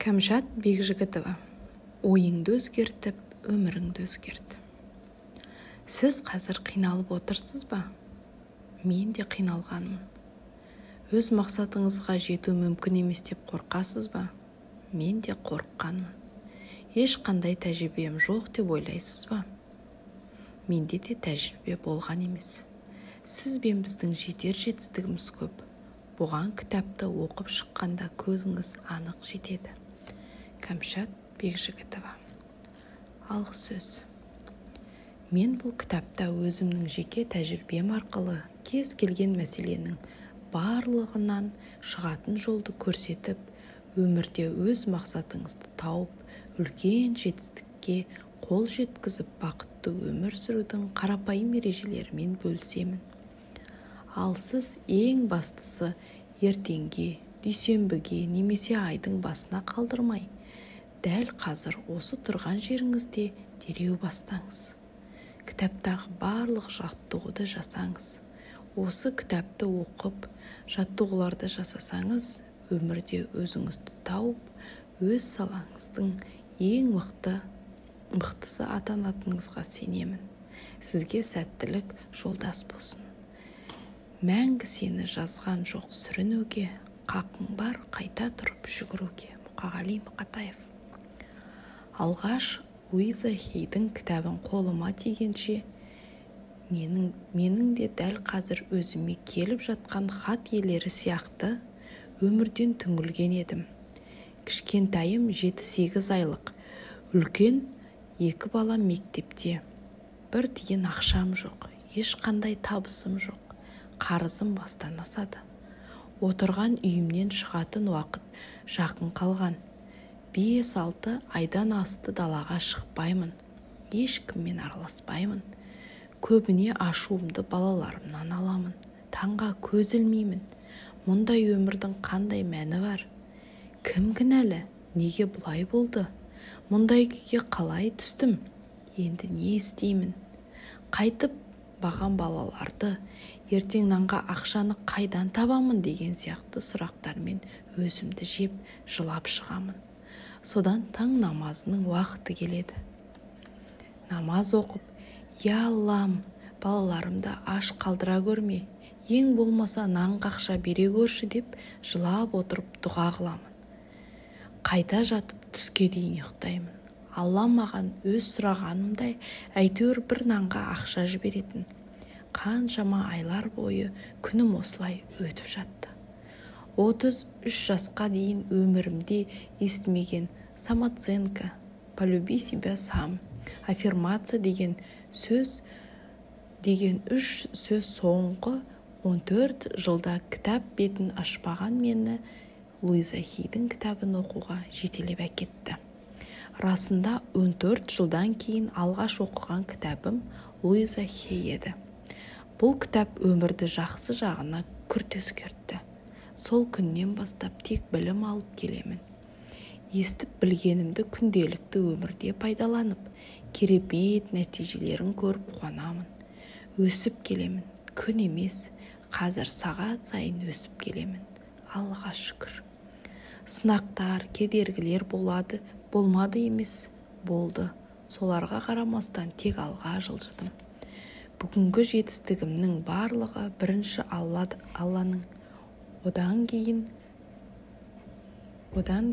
Кәмшат Бекжігітова. Ойыңды өзгертіп, өміріңді өзгерт. Сіз қазір қиналып отырсыз ба? Мен де қиналғанмын. Өз мақсатыңызға жету мүмкін емес деп қорқасыз ба? Мен де қорыққанмын. Ешқандай тәжірибем жоқ деп ойлайсыз ба? Менде де тәжірибе болған емес. Сіз бен біздің жетер жетістігіміз көп. Бұған кітапты оқып шыққанда көзіңіз анық жетеді. Кәмшат Бекжігітова. Алғы сөз. Мен бұл кітапта өзімнің жеке тәжірибем арқылы кез келген мәселенің барлығынан шығатын жолды көрсетіп, өмірде өз мақсатыңызды тауып, үлкен жетістікке қол жеткізіп, бақытты өмір сүрудің қарапайым ережелерімен бөлісемін. Ал сіз ең бастысы ертеңге, дүйсенбіге немесе айдың басына қалдырмай, дәл қазір осы тұрған жеріңізде дереу бастаңыз. Кітаптағы барлық жаттығуды жасаңыз. Осы кітапты оқып, жаттығуларды жасасаңыз, өмірде өзіңізді тауып, өз салаңыздың ең мықтысы атанатыныңызға сенемін. Сізге сәттілік жолдас болсын. Мәңгі сені жазған жоқ сүрінуге, қақың бар қайта тұрып жүгіруге. Мұқағали Мақатаев. Алғаш Луиза Хейдің кітабын қолыма тигенше, менің де дәл қазір өзіме келіп жатқан хат иелері сияқты өмірден түңілген едім. Кішкентайым 7-8 айлық, үлкен 2 балам мектепте. Бір тиын ақшам жоқ, ешқандай табысым жоқ. Қарызым бастан асады. Отырған үйімнен шығатын уақыт жақын қалған. 5-6 айдан асты далаға шықпаймын. Ешкіммен араласпаймын. Көбіне ашуымды балаларымнан аламын. Таңға көз ілмеймін. Мұндай өмірдің қандай мәні бар? Кім кінәлі? Неге бұлай болды? Мұндай күйге қалай түстім? Енді не істеймін? Қайтып баған балаларды, ертең нанға ақшаны қайдан табамын деген сияқты сұрақтармен өзімді жеп, жылап шығамын. Содан таң намазының уақыты келеді. Намаз оқып, «Я Аллам, балаларымды аш қалдыра көрме, ең болмаса нанға ақша бере көрші» деп жылап отырып дұға қыламын. Қайта жатып түске дейін ұйықтаймын. Алла маған өз сұрағанымдай әйтеуір бір нанға ақша жіберетін. Қаншама айлар бойы күнім осылай өтіп жатты. 33 жасқа дейін өмірімде естімеген самооценка, полюби себя сам, аффирмация деген сөз деген үш сөз соңғы 14 жылда кітап бетін ашпаған мені Луиза Хейдің кітабын оқуға жетелеп әкетті. Расында 14 жылдан кейін алғаш оқыған кітабым Луиза Хей еді. Бұл кітап өмірді жақсы жағына күрт өзгертті. Сол күннен бастап тек білім алып келемін. Естіп білгенімді күнделікті өмірде пайдаланып, керемет нәтижелерін көріп қуанамын. Өсіп келемін. Күн емес, қазір сағат сайын өсіп келемін. Аллаға шүкір. Сынақтар, кедергілер болады, болмады емес, болды. Соларға қарамастан тек алға жылжыдым. Бүгінгі жетістігімнің барлығы бірінші Алланың, одан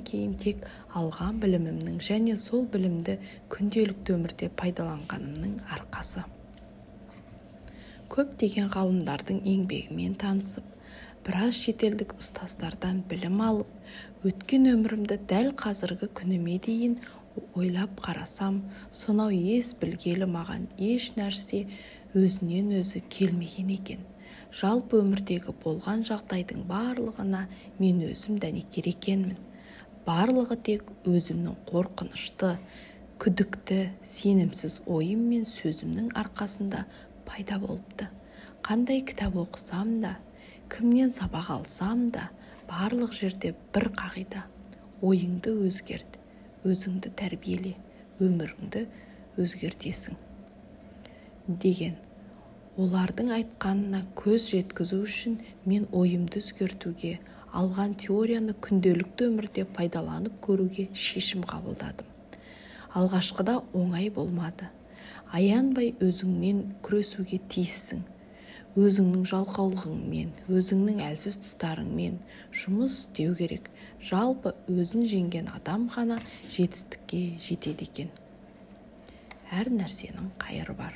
кейін тек алған білімімнің және сол білімді күнделікті өмірде пайдаланғанымның арқасы. Көптеген ғалымдардың еңбегімен танысып, біраз шетелдік ұстаздардан білім алып, өткен өмірімді дәл қазіргі күніме дейін ойлап қарасам, сонау ес білгелі маған еш нәрсе өзінен өзі келмеген екен. Жалпы өмірдегі болған жағдайдың барлығына мен өзім дәнекер екенмін. Барлығы тек өзімнің қорқынышты, күдікті, сенімсіз ойым мен сөзімнің арқасында пайда болыпты. Қандай кітап оқысам да, кімнен сабақ алсам да, барлық жерде бір қағида. Ойыңды өзгерт, өзіңді тәрбиеле, өміріңді өзгертесің деген. Олардың айтқанына көз жеткізу үшін мен ойымды өзгертуге, Алған теорияны күнделікті өмірде пайдаланып көруге шешім қабылдадым. Алғашқыда оңай болмады. Аянбай өзіңмен күресуге тиіссің. Өзіңнің жалқаулығыңмен, өзіңнің әлсіз тұстарыңмен жұмыс істеу керек. Жалпы өзін жеңген адам ғана жетістікке жетеді екен. Әр нәрсенің қайыры бар.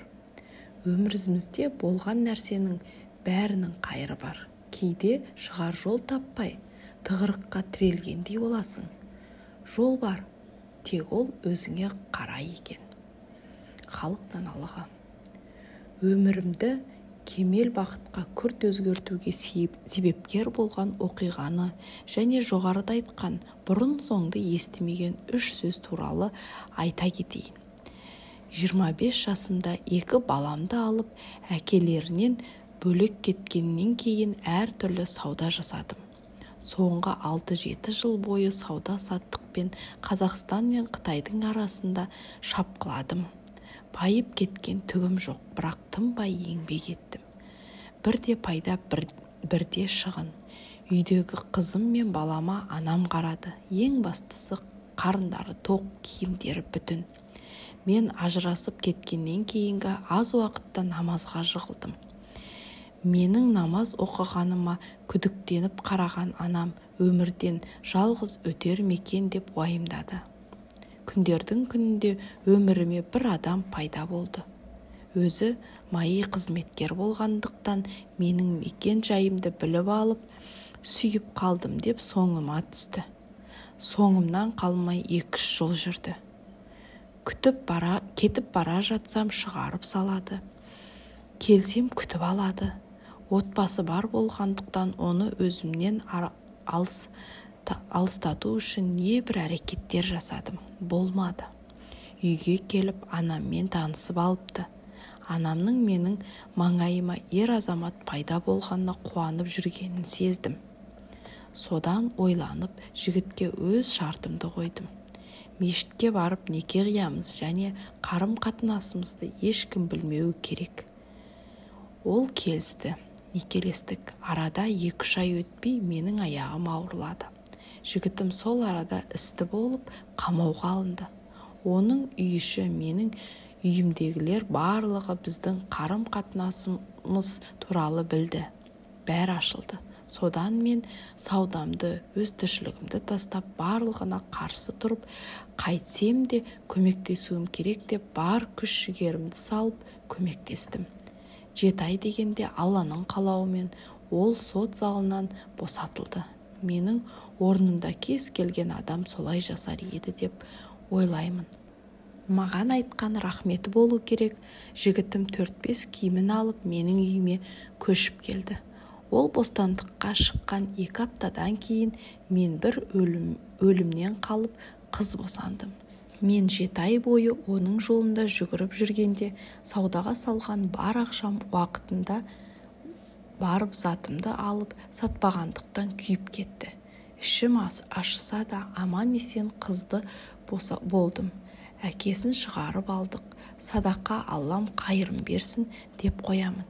Өмірімізде болған нәрсенің бәрінің қайыры бар. Кейде шығар жол таппай, тығырыққа тірелгендей боласың. Жол бар, тек ол өзіңе қарай екен. Халық даналығы. Өмірімді кемел бақытқа күрт өзгертуге себепкер болған оқиғаны және жоғарыда айтқан бұрын-соңды естімеген үш сөз туралы айта кетейін. 25 жасымда екі баламды алып, әкелерінен бөлек кеткеннен кейін әртүрлі сауда жасадым. Соңғы 6-7 жыл бойы сауда-саттықпен Қазақстан мен Қытайдың арасында шапқыладым. Байып кеткен түгім жоқ, бірақ тынбай еңбек еттім. Бірде пайда, бірде шығын. Үйдегі қызым мен балама анам қарады. Ең бастысы қарындары тоқ, киімдері бүтін. Мен ажырасып кеткеннен кейінгі аз уақытта намазға жығылдым. Менің намаз оқығаныма күдіктеніп қараған анам өмірден жалғыз өтер ме екен деп уайымдады. Күндердің күнінде өміріме бір адам пайда болды. Өзі МАИ қызметкер болғандықтан менің мекен жайымды біліп алып, сүйіп қалдым деп соңыма түсті. Соңымнан қалмай 2-3 жыл жүрді. Кетіп бара жатсам шығарып салады. Келсем күтіп алады. Отбасы бар болғандықтан оны өзімнен алыстату үшін небір әрекеттер жасадым. Болмады. Үйге келіп анаммен танысып алыпты. Анамның менің маңайыма ер азамат пайда болғанына қуанып жүргенін сездім. Содан ойланып, жігітке өз шартымды қойдым. Мешітке барып неке қиямыз және қарым-қатынасымызды ешкім білмеуі керек. Ол келісті. Некелестік. Арада 2-3 ай өтпей менің аяғым ауырлады. Жігітім сол арада істі болып қамауға алынды. Оның үй іші, менің үйімдегілер барлығы біздің қарым-қатынасымыз туралы білді. Бәрі ашылды. Содан мен саудамды, өз тіршілігімді тастап, барлығына қарсы тұрып, қайтсем де көмектесуім керек деп бар күш жігерімді салып көмектестім. 7 ай дегенде Алланың қалауымен ол сот залынан босатылды. Менің орнымда кез келген адам солай жасар еді деп ойлаймын. Маған айтқан рахметі болу керек. Жігітім 4-5 киімін алып менің үйіме көшіп келді. Ол бостандыққа шыққан 2 аптадан кейін мен бір өлімнен қалып қыз босандым. Мен 7 ай бойы оның жолында жүгіріп жүргенде саудаға салған бар ақшам уақытында барып затымды алып сатпағандықтан күйіп кетті. Ішім ашыса да аман-есен қызды болдым. Әкесін шығарып алдық. Садақа Аллам қайырын берсін деп қоямын.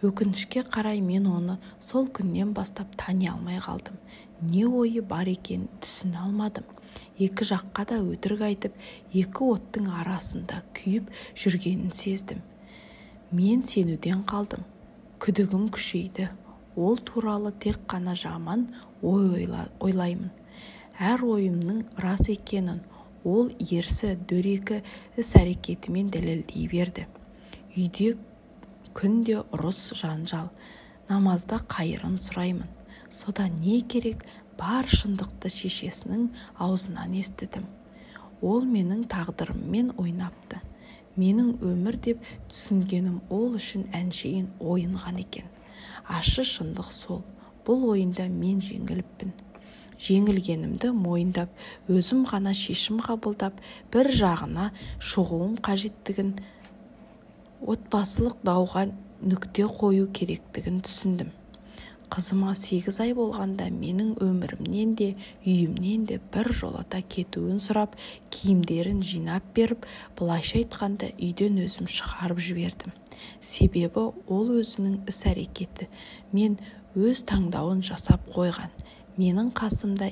Өкінішке қарай мен оны сол күннен бастап тани алмай қалдым. Не ойы бар екенін түсіне алмадым. Екі жаққа да өтірік айтып, екі оттың арасында күйіп жүргенін сездім. Мен сенуден қалдым. Күдігім күшейді. Ол туралы тек қана жаман ой ойлаймын. Әр ойымның рас екенін ол ерсі дөрекі іс-әрекетімен дәлелдей берді. Үйде күнде ұрыс жанжал, намазда қайырын сұраймын. Содан не керек, бар шындықты шешесінің аузынан естідім. Ол менің тағдырыммен ойнапты. Менің өмір деп түсінгенім ол үшін әншейін ойын ғана екен. Ащы шындық сол. Бұл ойында мен жеңіліппін. Жеңілгенімді мойындап, өзім ғана шешім қабылдап, бір жағына шығуым қажеттігін, отбасылық дауға нүкте қою керектігін түсіндім. Қызыма 8 ай болғанда менің өмірімнен де, үйімнен де бір жолата кетуін сұрап, киімдерін жинап беріп, былайша айтқанда үйден өзім шығарып жібердім. Себебі ол өзінің іс-әрекеті мен өз таңдауын жасап қойған. Менің қасымда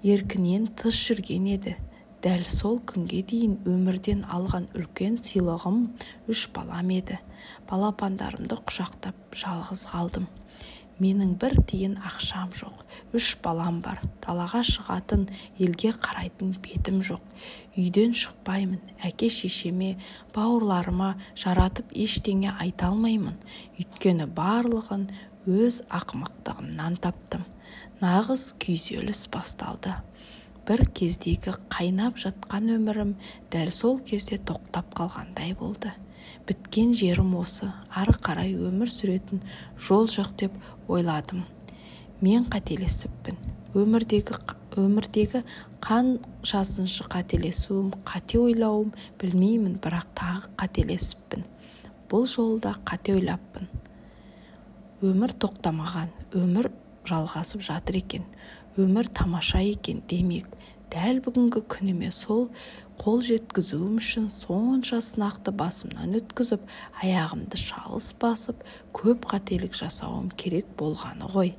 еркінен тыс жүрген еді. Дәл сол күнге дейін өмірден алған үлкен сыйлығым 3 балам еді. Балапандарымды құшақтап жалғыз қалдым. Менің бір тиын ақшам жоқ. 3 балам бар. Далаға шығатын, елге қарайтын бетім жоқ. Үйден шықпаймын. Әке шешеме, бауырларыма жаратып ештеңе айта алмаймын. Өйткені барлығын өз ақымақтығымнан таптым. Нағыз күйзеліс басталды. Бір кездегі қайнап жатқан өмірім дәл сол кезде тоқтап қалғандай болды. Біткен жерім осы, ары қарай өмір сүретін жол жоқ деп ойладым. Мен қателесіппін. Өмірдегі қаншасыншы қателесуім, қате ойлауым білмеймін, бірақ тағы қателесіппін. Бұл жолы да қате ойлаппын. Өмір тоқтамаған, өмір жалғасып жатыр екен. Өмір тамаша екен демек, дәл бүгінгі күніме сол қол жеткізуім үшін сонша сынақты басымнан өткізіп, аяғымды шалыс басып, көп қателік жасауым керек болғаны ғой.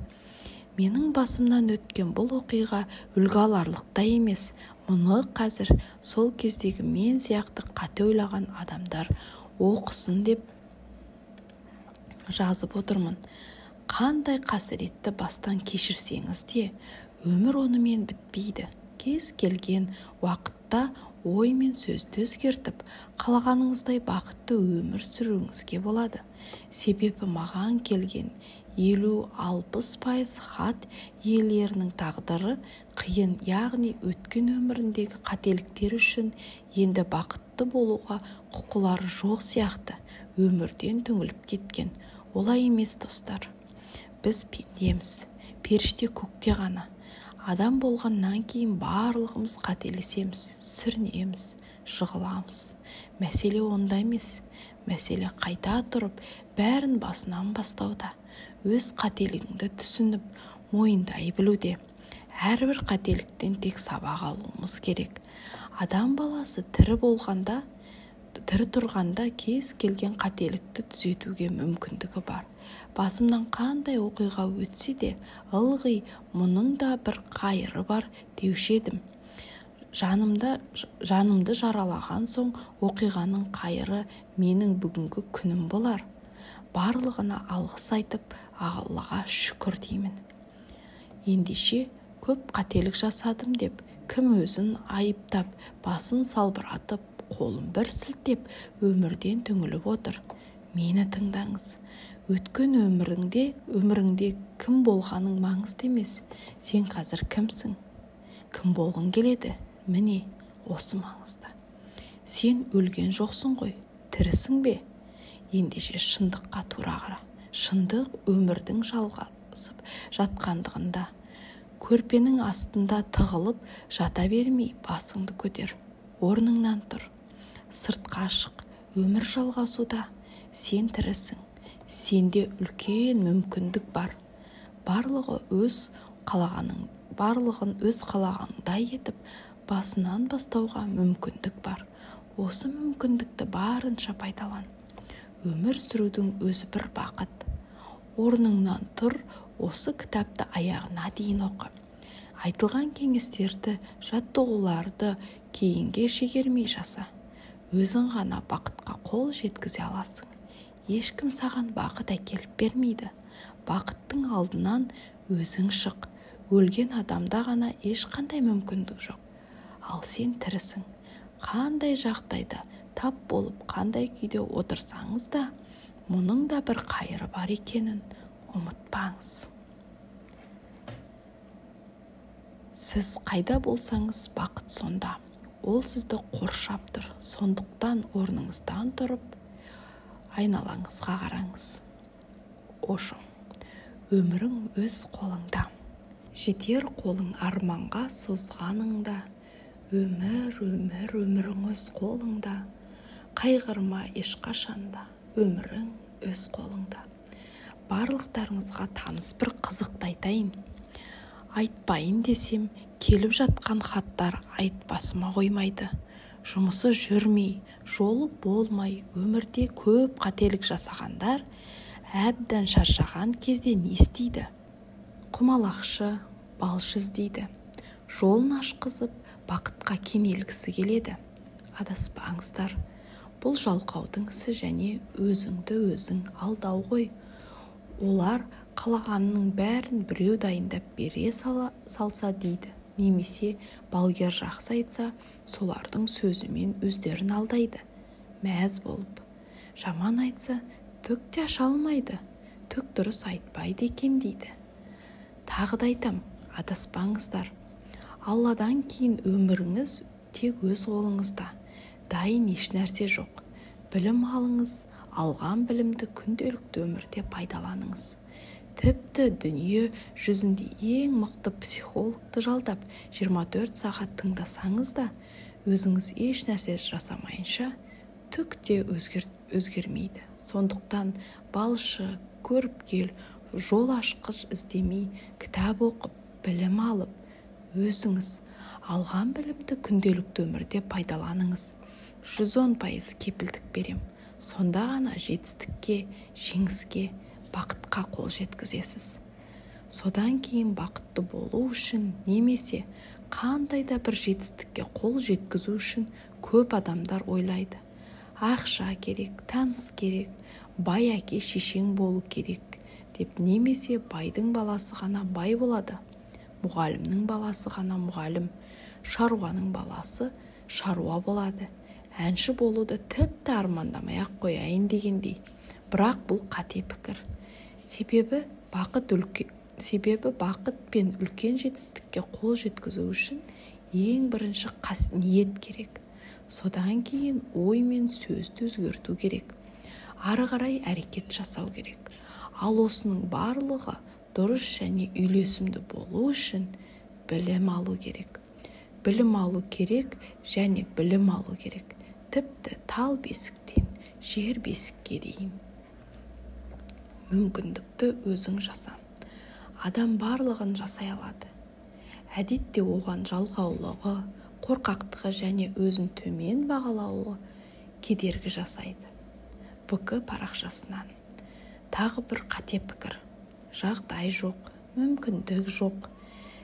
Менің басымнан өткен бұл оқиға үлгі аларлықтай емес. Мұны қазір сол кездегі мен сияқты қате ойлаған адамдар оқысын деп жазып отырмын. Қандай қасіретті бастан кешірсеңіз де, өмір онымен бітпейді. Кез келген уақытта ой мен сөзді өзгертіп, қалағаныңыздай бақытты өмір сүруіңізге болады. Себебі маған келген 50-60% хат иелерінің тағдыры қиын, яғни өткен өміріндегі қателіктер үшін енді бақытты болуға құқылары жоқ сияқты өмірден түңіліп кеткен. Олай емес, достар. Біз пендеміз, періште көкте ғана. Адам болғаннан кейін барлығымыз қателесеміз, сүрінеміз, жығыламыз. Мәселе онда емес. Мәселе қайта тұрып, бәрін басынан бастауда. Өз қателігіңді түсініп, мойындай білуде. Әрбір қателіктен тек сабақ алуымыз керек. Адам баласы тірі болғанда, тірі тұрғанда кез келген қателікті түзетуге мүмкіндігі бар. Басымнан қандай оқиға өтсе де, ылғи мұның да бір қайыры бар деуші едім. Жанымды жаралаған соң оқиғаның қайыры менің бүгінгі күнім болар. Барлығына алғыс айтып, Аллаға шүкір деймін. Ендеше көп қателік жасадым деп, кім өзін айыптап, басын салбыратып, қолын бір сілтеп, өмірден түңіліп отыр. Мені тыңдаңыз. Өткен өміріңде кім болғаның маңызды емес. Сен қазір кімсің? Кім болғың келеді? Міне, осы маңызды. Сен өлген жоқсың ғой, тірісің бе? Ендеше шындыққа тура қара. Шындық өмірдің жалғасып жатқандығында. Көрпенің астында тығылып жата бермей басыңды көтер. Орныңнан тұр. Сыртқа шық. Өмір жалғасуда. Сен тірісің. Сенде үлкен мүмкіндік бар. Барлығын өз қалағаныңдай етіп, басынан бастауға мүмкіндік бар. Осы мүмкіндікті барынша пайдалан. Өмір сүрудің өзі бір бақыт. Орныңнан тұр, осы кітапты аяғына дейін оқы. Айтылған кеңестерді, жаттығуларды кейінге шегермей жаса. Өзің ғана бақытқа қол жеткізе аласың. Ешкім саған бақыт әкеліп бермейді. Бақыттың алдынан өзің шық. Өлген адамда ғана ешқандай мүмкіндік жоқ. Ал сен тірісің. Қандай жағдайда тап болып, қандай күйде отырсаңыз да, мұның да бір қайыры бар екенін ұмытпаңыз. Сіз қайда болсаңыз, бақыт сонда. Ол сізді қоршап тұр. Сондықтан орныңыздан тұрып, айналаңызға қараңыз. Ошо. Өмірің өз қолыңда. Жетер қолың арманға созғаныңда. Өмір, өмір, өмірің өз қолыңда. Қайғырма ешқашанда. Өмірің өз қолыңда. Барлықтарыңызға таныс бір қызықты айтайын. Айтпайын десем, келіп жатқан хаттар айтпасыма қоймайды. Жұмысы жүрмей, жолы болмай, өмірде көп қателік жасағандар әбден шаршаған кезде не істейді? Құмалақшы, балшы іздейді. Жолын ашқызып, бақытқа кенелгісі келеді. Адаспаңыздар. Бұл жалқаудың ісі және өзіңді өзің алдау ғой. Олар қалағанының бәрін біреу дайындап бере салса дейді. Немесе балгер жақсы айтса, солардың сөзімен өздерін алдайды. Мәз болып. Жаман айтса, түк те аша алмайды, түк дұрыс айтпайды екен дейді. Тағы да айтам, адаспаңыздар. Алладан кейін өміріңіз тек өз қолыңызда. Дайын еш нәрсе жоқ. Білім алыңыз, алған білімді күнделікті өмірде пайдаланыңыз. Тіпті дүние жүзінде ең мықты психологты жалдап 24 сағат тыңдасаңыз да, өзіңіз еш нәрсе жасамайынша түк те өзгермейді. Сондықтан балшы, көріпкел, жол ашқыш іздемей, кітап оқып, білім алып, өзіңіз алған білімді күнделікті өмірде пайдаланыңыз. 110% кепілдік берем. Сонда ғана жетістікке, жеңіске, бақытқа қол жеткізесіз. Содан кейін бақытты болу үшін немесе қандай да бір жетістікке қол жеткізу үшін көп адамдар ойлайды. Ақша керек, таныс керек, бай әке шешең болу керек деп, немесе байдың баласы ғана бай болады, мұғалімнің баласы ғана мұғалім, шаруаның баласы шаруа болады, әнші болуды тіпті армандамай-ақ қояйын дегендей. Бірақ бұл қате пікір. Себебі бақыт пен үлкен жетістікке қол жеткізу үшін ең бірінші ниет керек. Содан кейін ой мен сөзді өзгерту керек. Ары қарай әрекет жасау керек. Ал осының барлығы дұрыс және үйлесімді болу үшін білім алу керек. Білім алу керек және білім алу керек. Тіпті тал бесіктен жер бесікке дейін. Мүмкіндікті өзің жаса. Адам барлығын жасай алады. Әдетте оған жалқаулығы, қорқақтығы және өзін төмен бағалауы кедергі жасайды. ВК парақшасынан. Тағы бір қате пікір. Жағдай жоқ, мүмкіндік жоқ.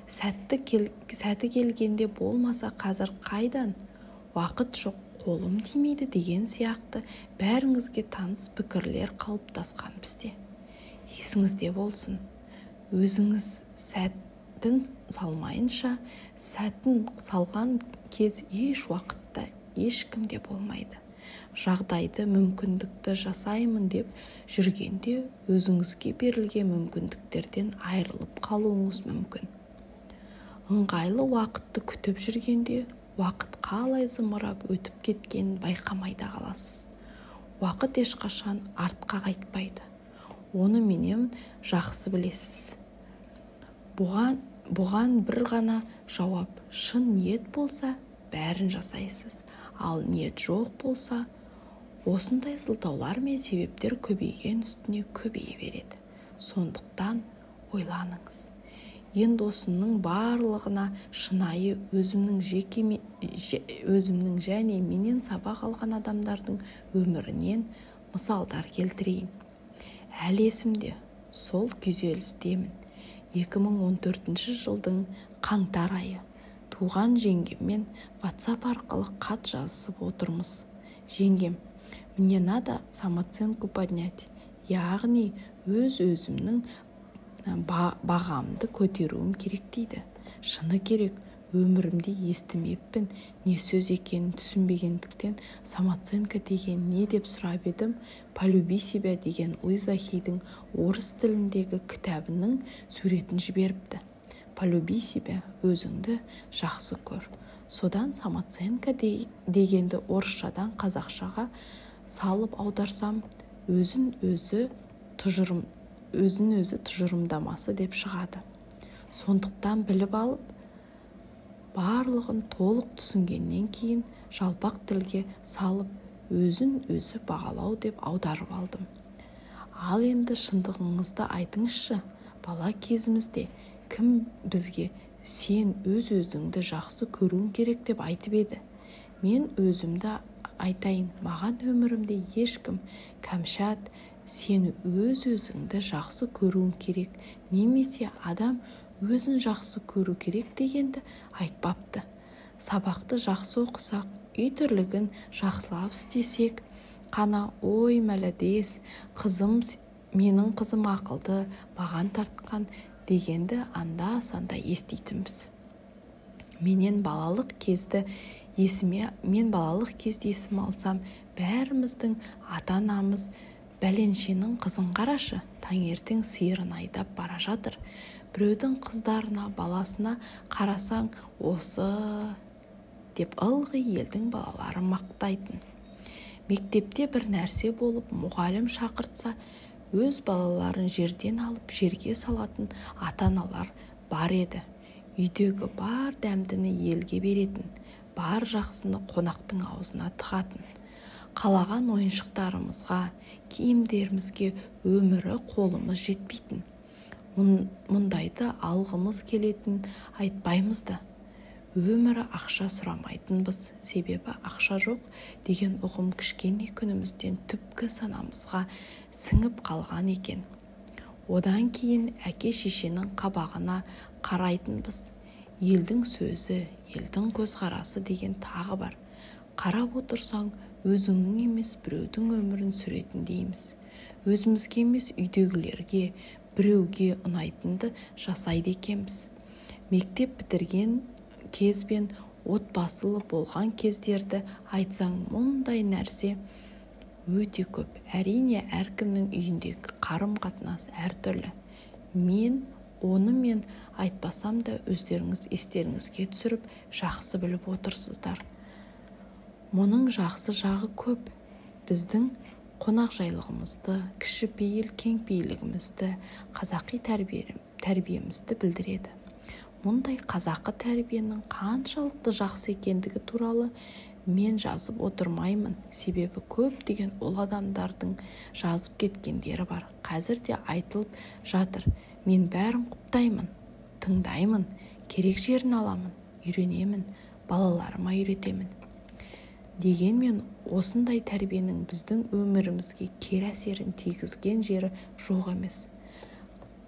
Сәті келгенде болмаса қазір қайдан? Уақыт жоқ, қолым тимейді деген сияқты бәріңізге таныс пікірлер қалыптасқан бізде. Есіңізде болсын, өзіңіз сәтін салмайынша, сәтін салған кез еш уақытта ешкімде болмайды. Жағдайды, мүмкіндікті жасаймын деп жүргенде өзіңізге берілген мүмкіндіктерден айырылып қалуыңыз мүмкін. Ыңғайлы уақытты күтіп жүргенде уақыт қалай зымырап өтіп кеткенін байқамай да қаласыз. Уақыт ешқашан артқа қайтпайды. Оны менен жақсы білесіз. Бұған бір ғана жауап: шын ниет болса, бәрін жасайсыз. Ал ниет жоқ болса, осындай сылтаулар мен себептер көбейген үстіне көбейе береді. Сондықтан ойланыңыз. Енді осының барлығына шынайы өзімнің және менен сабақ алған адамдардың өмірінен мысалдар келтірейін. Әлі есімде, сол күйзелістемін. 2014 жылдың қаңтар айы. Туған жеңгеммен WhatsApp арқылы хат жазысып отырмыз. Жеңгем, мне надо самооценку поднять, яғни өз-өзімнің бағамды көтеруім керек дейді. Шыны керек, өмірімде естімеппін, не сөз екенін түсінбегендіктен самооценка деген не деп сұрап едім, «Полюби себя» деген Луиза Хейдің орыс тіліндегі кітабының суретін жіберіпті. «Полюби себя», өзіңді жақсы көр. Содан самооценка дегенді орысшадан қазақшаға салып аударсам, өзін өзі тұжырымдамасы деп шығады. Сондықтан біліп алып, барлығын толық түсінгеннен кейін жалпақ тілге салып, өзін өзі бағалау деп аударып алдым. Ал енді шындығыңызды айтыңызшы, бала кезімізде кім бізге сен өз-өзіңді жақсы көруің керек деп айтып еді? Мен өзімді айтайын, маған өмірімде ешкім Кәмшат, сен өз-өзіңді жақсы көруің керек немесе адам Өзін жақсы көру керек дегенді айтпапты. Сабақты жақсы оқысақ, үй тірлігін жақсылап істесек қана, ой, мәләдес, қызым, менің қызым ақылды, маған тартқан дегенді анда-санда еститінбіз. Мен балалық кезді есіме алсам, бәріміздің ата-анамыз бәленшенің қызын қарашы, таңертең сиырын айдап бара жатыр. Біреудің қыздарына, баласына қарасаң, осы деп ылғи елдің балалары мақтайтын. Мектепте бір нәрсе болып, мұғалім шақыртса, өз балаларын жерден алып жерге салатын ата-аналар бар еді. Үйдегі бар дәмдіні елге беретін, бар жақсыны қонақтың аузына тығатын. Қалаған ойыншықтарымызға, киімдерімізге өмірі қолымыз жетпейтін. Мұндайды алғымыз келетін айтпаймыз да. Өмірі ақша сұрамайтынбыз, себебі ақша жоқ деген ұғым кішкене күнімізден түпкі санамызға сіңіп қалған екен. Одан кейін әке-шешенің қабағына қарайтынбыз. Елдің сөзі, елдің көзқарасы деген тағы бар. Қарап отырсаң, өзіңнің емес, біреудің өмірін сүретіндейміз. Өзімізге емес, үйдегілерге, біреуге ұнайтынды жасайды екенбіз. Мектеп бітірген кез бен отбасылы болған кездерді айтсаң, мұндай нәрсе өте көп. Әрине, әркімнің үйіндегі қарым-қатынас әртүрлі. Мен оны мен айтпасам да өздеріңіз естеріңізге түсіріп, жақсы біліп отырсыздар. Мұның жақсы жағы көп. Біздің қонақжайлығымызды, кішіпейіл кеңпейілігімізді, қазақи тәрбиемізді білдіреді. Мұндай қазақы тәрбиенің қаншалықты жақсы екендігі туралы мен жазып отырмаймын, себебі көптеген ұлы адамдардың жазып кеткендері бар. Қазір де айтылып жатыр. Мен бәрін құптаймын, тыңдаймын, керек жерін аламын, үйренемін, балаларыма үйретемін. Дегенмен осындай тәрбиенің біздің өмірімізге кері әсерін тигізген жері жоқ емес.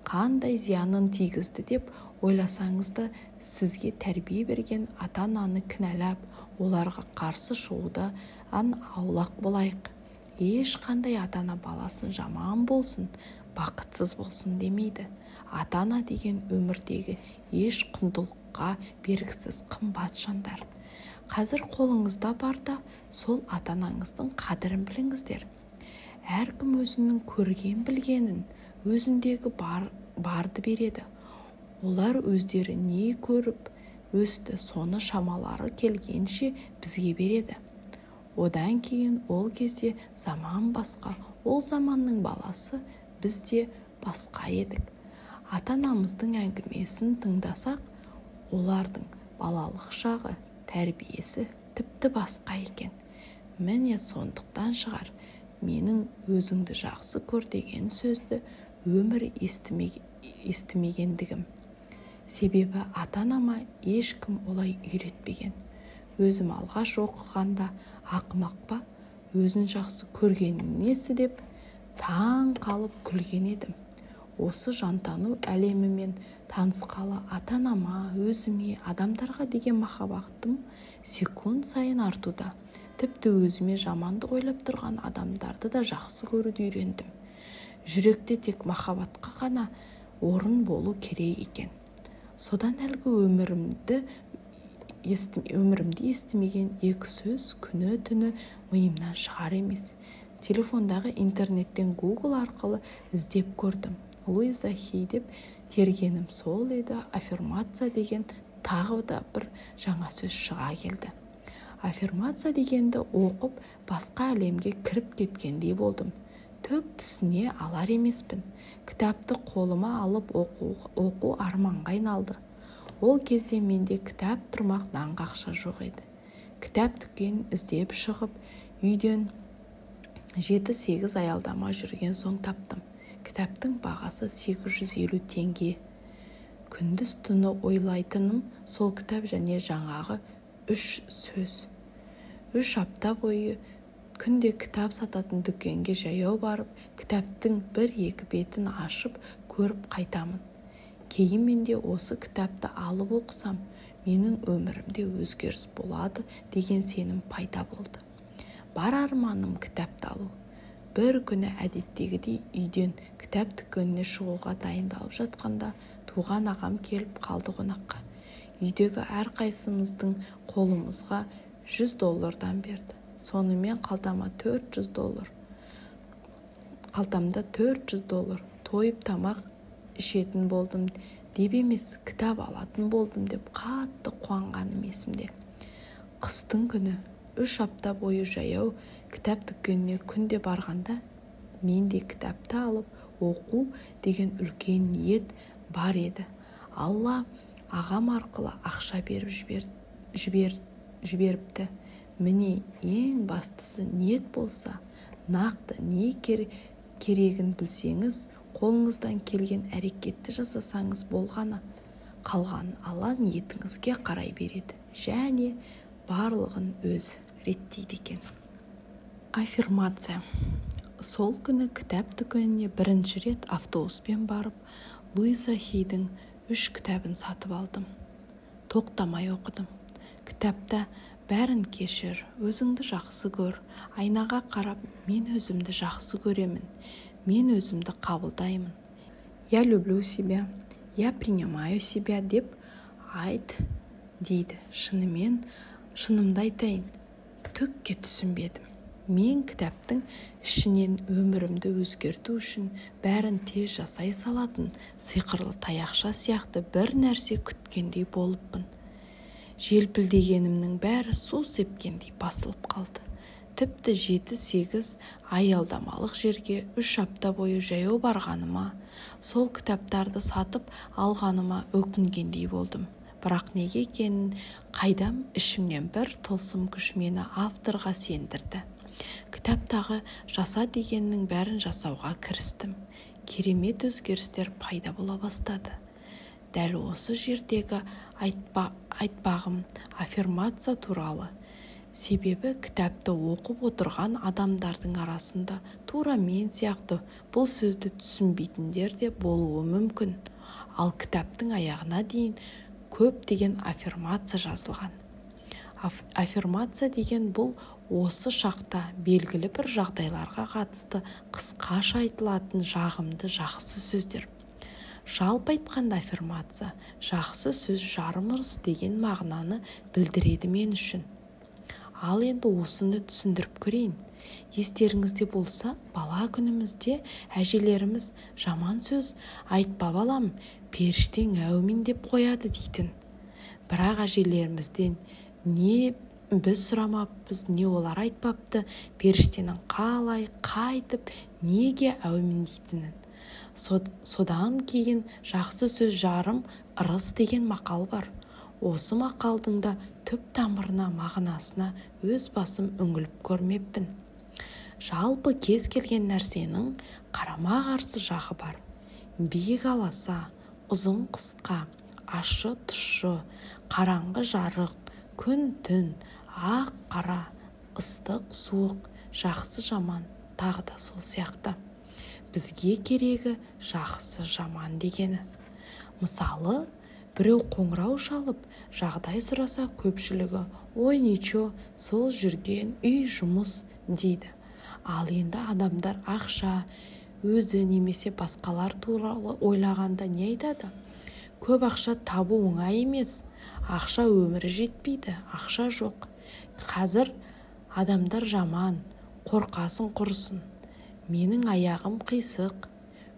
Қандай зиянын тигізді деп ойласаңыз да, сізге тәрбие берген ата-ананы кінәлап, оларға қарсы шығудан аулақ болайық. Ешқандай ата-ана баласын жаман болсын, бақытсыз болсын демейді. Ата-ана деген өмірдегі еш құндылыққа бергісіз қымбат жандар. Қазір қолыңызда барда сол ата-анаңыздың қадірін біліңіздер. Әркім өзінің көрген білгенін, өзіндегі барды береді. Олар өздері не көріп өсті, соны шамалары келгенше бізге береді. Одан кейін ол кезде заман басқа, ол заманның баласы, біз де басқа едік. Ата-анамыздың әңгімесін тыңдасақ, олардың балалық шағы, тәрбиесі тіпті басқа екен. Міне сондықтан шығар, менің өзіңді жақсы көр деген сөзді өмір естімегендігім. Себебі ата-анама ешкім олай үйретпеген. Өзім алғаш оқығанда ақымақ па, өзін жақсы көргенін несі деп таң қалып күлген едім. Осы жантану әлемімен танысқалы ата-анама, өзіме, адамдарға деген махаббатым секунд сайын артуда. Тіпті өзіме жамандық ойлап тұрған адамдарды да жақсы көруді үйрендім. Жүректе тек махаббатқа ғана орын болу керек екен. Содан әлгі өмірімде естімеген екі сөз күні-түні миымнан шығар емес. Телефондағы интернеттен Google арқылы іздеп көрдім. Луиза Хей деп тергенім сол еді, аффирмация деген тағы да бір жаңа сөз шыға келді. Аффирмация дегенді оқып, басқа әлемге кіріп кеткендей болдым. Түк түсіне алар емеспін. Кітапты қолыма алып оқу арманға айналды. Ол кезде менде кітап тұрмақ нанға ақша жоқ еді. Кітап дүкенін іздеп шығып, үйден 7-8 аялдама жүрген соң таптым. Кітаптың бағасы 850 теңге. Күндіз түні ойлайтыным сол кітап және жаңағы 3 сөз. 3 апта бойы күнде кітап сататын дүкенге жаяу барып, кітаптың 1-2 бетін ашып көріп қайтамын. Кейін менде осы кітапты алып оқысам, менің өмірімде өзгеріс болады деген сенім пайда болды. Бар арманым кітапты алу. Бір күні әдеттегідей үйден кітап дүкеніне шығуға дайындалып жатқанда туған ағам келіп қалды қонаққа. Үйдегі әрқайсымыздың қолымызға $100 берді. Сонымен қалтамда $400 тойып тамақ ішетін болдым деп емес, кітап алатын болдым деп қатты қуанғаным есімде. Қыстың күні 3 апта бойы жаяу кітап дүкеніне күнде барғанда менде кітапты алып оқу деген үлкен ниет бар еді. Алла ағам арқылы ақша беріп жіберіпті. Міне, ең бастысы ниет болса, нақты не керегін білсеңіз, қолыңыздан келген әрекетті жасасаңыз болғаны, қалғанын Алла ниетіңізге қарай береді және барлығын өзі реттейді екен. Аффирмация. Сол күні кітап дүкеніне бірінші рет автобуспен барып, Луиза Хейдің 3 кітабын сатып алдым. Тоқтамай оқыдым. Кітапта бәрін кешір, өзіңді жақсы көр, айнаға қарап, мен өзімді жақсы көремін, мен өзімді қабылдаймын. Я люблю себя, я принимаю себя деп айт дейді. Шынымды айтайын, түкке түсінбедім. Мен кітаптың ішінен өмірімді өзгерту үшін бәрін тез жасай салатын сиқырлы таяқша сияқты бір нәрсе күткендей болыппын. Желпілдегенімнің бәрі су сепкендей басылып қалды. Тіпті 7-8 аялдамалық жерге 3 апта бойы жаяу барғаныма, сол кітаптарды сатып алғаныма өкінгендей болдым. Бірақ неге екенін қайдам, ішімнен бір тылсым күш мені авторға сендірді. Кітаптағы жаса дегеннің бәрін жасауға кірістім. Керемет өзгерістер пайда бола бастады. Дәл осы жердегі айтпағым аффирмация туралы. Себебі кітапты оқып отырған адамдардың арасында тура мен сияқты бұл сөзді түсінбейтіндер де болуы мүмкін. Ал кітаптың аяғына дейін көптеген аффирмация жазылған. Аффирмация деген бұл осы шақта белгілі бір жағдайларға қатысты қысқаша айтылатын жағымды жақсы сөздер. Жалпы айтқанда аффирмация жақсы сөз жарым ырыс деген мағынаны білдіреді мен үшін. Ал енді осыны түсіндіріп көрейін. Естеріңізде болса, бала күнімізде әжелеріміз жаман сөз айтпа балам, періштең әумин деп қояды дейтін. Бірақ әжелерімізден не біз сұрамаппыз, не олар айтпапты періштенің қалай, қайтып, неге әумин дейтінін. Содан кейін жақсы сөз жарым ырыс деген мақал бар. Осы мақалдың да түп тамырына, мағынасына өз басым үңіліп көрмеппін. Жалпы кез келген нәрсенің қарама-қарсы жағы бар. Биік аласа, ұзын қысқа, ащы тұщы, қараңғы жарық, күн түн, ақ қара, ыстық суық, жақсы жаман, тағы да сол сияқты. Бізге керегі жақсы жаман дегені. Мысалы, біреу қоңырау шалып, жағдай сұраса, көпшілігі ой ничо, сол жүрген үй жұмыс дейді. Ал енді адамдар ақша, өзі немесе басқалар туралы ойлағанда не айтады? Көп ақша табу оңай емес, ақша өмірі жетпейді, ақша жоқ. Қазір адамдар жаман, қорқасын құрысын. Менің аяғым қисық,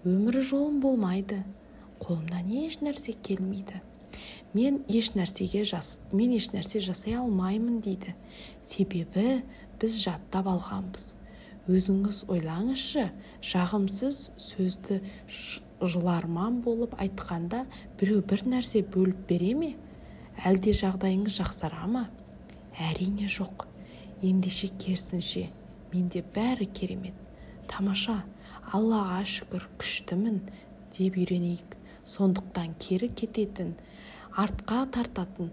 өмірі жолым болмайды, қолымнан еш нәрсе келмейді. Мен еш нәрсе жасай алмаймын дейді. Себебі біз жаттап алғанбыз. Өзіңіз ойлаңызшы, жағымсыз сөзді жыларман болып айтқанда біреу бір нәрсе бөліп бере ме? Әлде жағдайыңыз жақсара ма? Әрине жоқ. Ендеше керісінше, менде бәрі керемет. Тамаша, Аллаға шүкір, күштімін деп үйренейік. Сондықтан кері кететін, артқа тартатын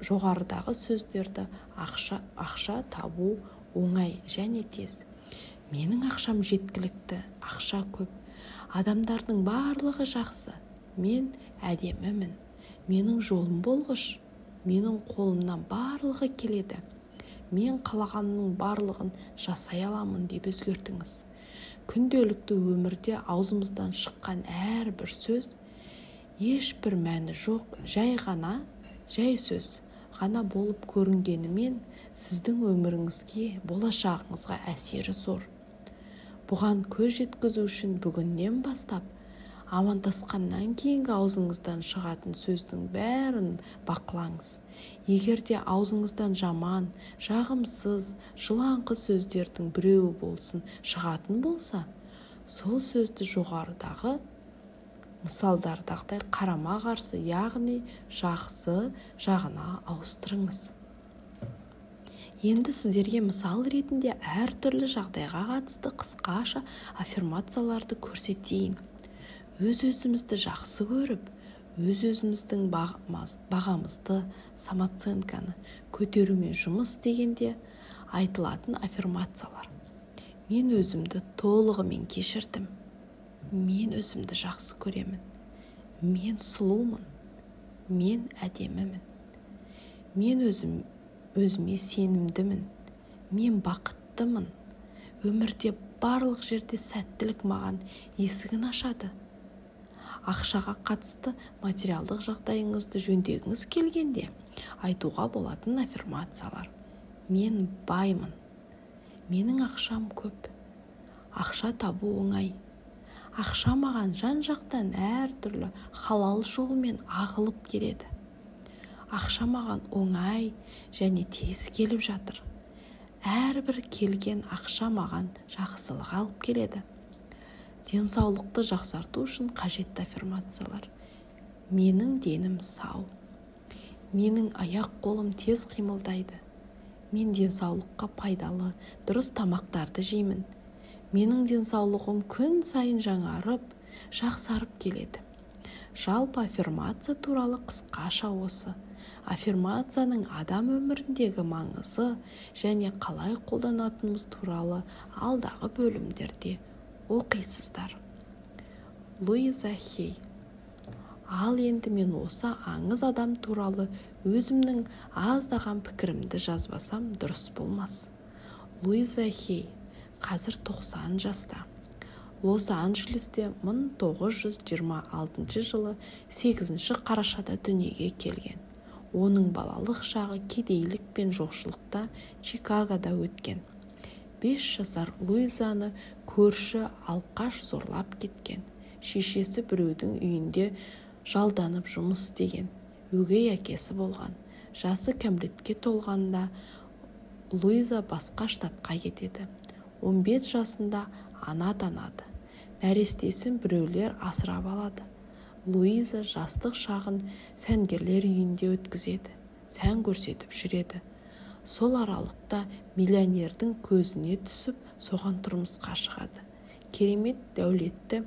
жоғарыдағы сөздерді ақша табу оңай және тез. Менің ақшам жеткілікті, ақша көп, Адамдардың барлығы жақсы, мен әдемімін, менің жолым болғыш, менің қолымнан барлығы келеді, мен қалағанның барлығын жасай аламын деп өзгертіңіз. Күнделікті өмірде аузымыздан шыққан әрбір сөз ешбір мәні жоқ, жай сөз ғана болып көрінгенімен сіздің өміріңізге, болашағыңызға әсері зор. Бұған көз жеткізу үшін бүгіннен бастап амандасқаннан кейінгі аузыңыздан шығатын сөздің бәрін бақылаңыз. Егер де аузыңыздан жаман, жағымсыз, жылаңқы сөздердің біреуі болсын шығатын болса, сол сөзді жоғарыдағы мысалдардағыдай қарама-қарсы, яғни жақсы жағына ауыстырыңыз. Енді сіздерге мысал ретінде әртүрлі жағдайға қатысты қысқаша аффирмацияларды көрсетейін. Өз-өзімізді жақсы көріп, өз-өзіміздің бағамызды, самооценканы көтерумен жұмыс істегенде айтылатын аффирмациялар. Мен өзімді толығымен кешірдім. Мен өзімді жақсы көремін. Мен сұлумын. Мен әдемімін. Мен өзіме сенімдімін. Мен бақыттымын. Өмірде барлық жерде сәттілік маған есігін ашады. Ақшаға қатысты материалдық жағдайыңызды жөндегіңіз келгенде айтуға болатын аффирмациялар. Мен баймын. Менің ақшам көп. Ақша табу оңай. Ақша маған жан-жақтан әртүрлі халал жолмен ағылып келеді. Ақша маған оңай және тез келіп жатыр. Әрбір келген ақша маған жақсылық алып келеді. Денсаулықты жақсарту үшін қажетті аффирмациялар. Менің денім сау. Менің аяқ қолым тез қимылдайды. Мен денсаулыққа пайдалы, дұрыс тамақтарды жеймін. Менің денсаулығым күн сайын жаңарып, жақсарып келеді. Жалпы аффирмация туралы қысқаша осы. Аффирмацияның адам өміріндегі маңызы және қалай қолданатынымыз туралы алдағы бөлімдерде оқисыздар. Луиза Хей. Ал енді мен осы аңыз адам туралы өзімнің аздаған пікірімді жазбасам дұрыс болмас. Луиза Хей қазір 90 жаста. Лос-Анджелесте 1926 жылы 8 қарашада дүниеге келген. Оның балалық шағы кедейлік пен жоқшылықта Чикагода өткен. 5 жасар Луизаны көрші алқаш зорлап кеткен. Шешесі біреудің үйінде жалданып жұмыс істеген. Өгей әкесі болған. Жасы кәмелетке толғанда Луиза басқа штатқа кетеді. 15 жасында ана атанады. Нәрестесін біреулер асырап алады. Луиза жастық шағын сәнгерлер үйінде өткізеді. Сән көрсетіп жүреді. Сол аралықта миллионердің көзіне түсіп, соған тұрмысқа шығады. Керемет дәулетті,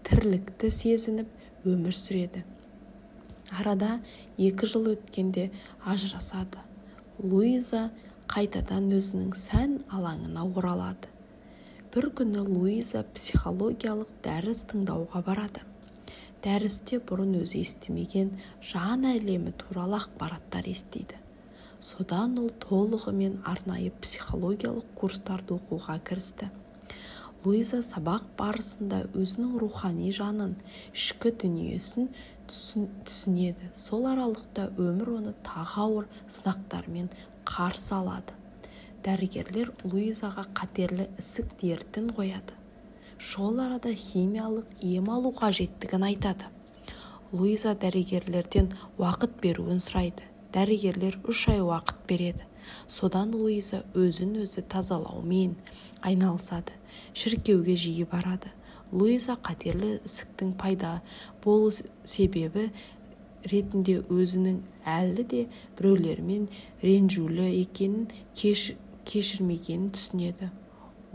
тірлікті сезініп өмір сүреді. Арада 2 жыл өткенде ажырасады. Луиза қайтадан өзінің сән алаңына оралады. Бір күні Луиза психологиялық дәріс тыңдауға барады. Дәрісте бұрын өзі естімеген жан әлемі туралы ақпараттар естиді. Содан ол толығымен арнайы психологиялық курстарды оқуға кірісті. Луиза сабақ барысында өзінің рухани жанын, ішкі дүниесін түсінеді. Сол аралықта өмір оны тағы ауыр сынақтармен қарсы алады. Дәрігерлер Луизаға қатерлі ісік дертін қояды. Шұғыл арада химиялық ем алу қажеттігін айтады. Луиза дәрігерлерден уақыт беруін сұрайды. Дәрігерлер 3 ай уақыт береді. Содан Луиза өзін-өзі тазалаумен айналысады. Шіркеуге жиі барады. Луиза қатерлі ісіктің пайда болу себебі ретінде өзінің әлі де біреулермен ренжулі екенін, кешірмегенін түсінеді.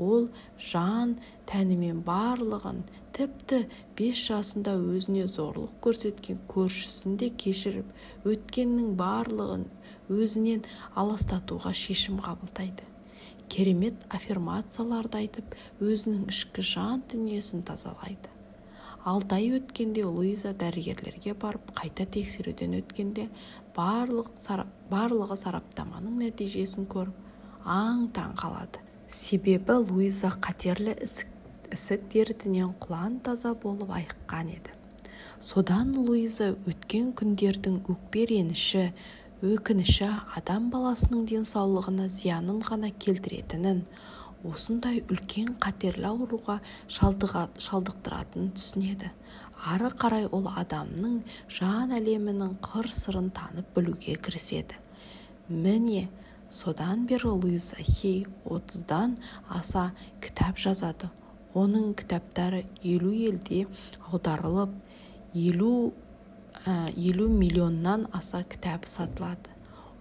Ол жан тәнімен барлығын, тіпті 5 жасында өзіне зорлық көрсеткен көршісін де кешіріп, өткеннің барлығын өзінен аластатуға шешім қабылдайды. Керемет аффирмацияларды айтып, өзінің ішкі жан дүниесін тазалайды. 6 ай өткенде Луиза дәрігерлерге барып, қайта тексеруден өткенде барлығы сараптаманың нәтижесін көріп, аң-таң қалады. Себебі Луиза қатерлі ісік дертінен құлан таза болып айыққан еді. Содан Луиза өткен күндердің өкпе-реніші, өкініші адам баласының денсаулығына зиянын ғана келтіретінін, осындай үлкен қатерлі ауруға шалдықтыратынын түсінеді. Ары қарай ол адамның жан әлемінің қыр-сырын танып білуге кіріседі. Міне, содан бері Луиза Хей 30-дан аса кітап жазады. Оның кітаптары 50 елде аударылып, 50 миллионнан аса кітабы сатылады.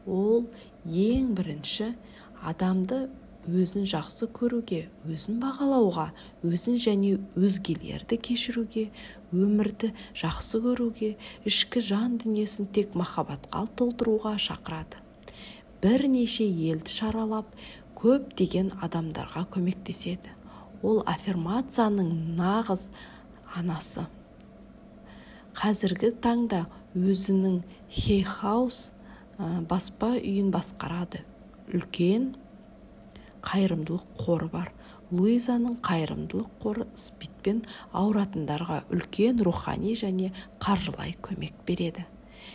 Ол ең бірінші адамды өзін жақсы көруге, өзін бағалауға, өзін және өзгелерді кешіруге, өмірді жақсы көруге, ішкі жан дүниесін тек махаббатқа толтыруға шақырады. Бірнеше елді шаралап, көптеген адамдарға көмектеседі. Ол аффирмацияның нағыз анасы. Қазіргі таңда өзінің Хей Хаус баспа үйін басқарады. Үлкен қайырымдылық қоры бар. Луизаның қайырымдылық қоры СПИДпен ауыратындарға үлкен рухани және қаржылай көмек береді.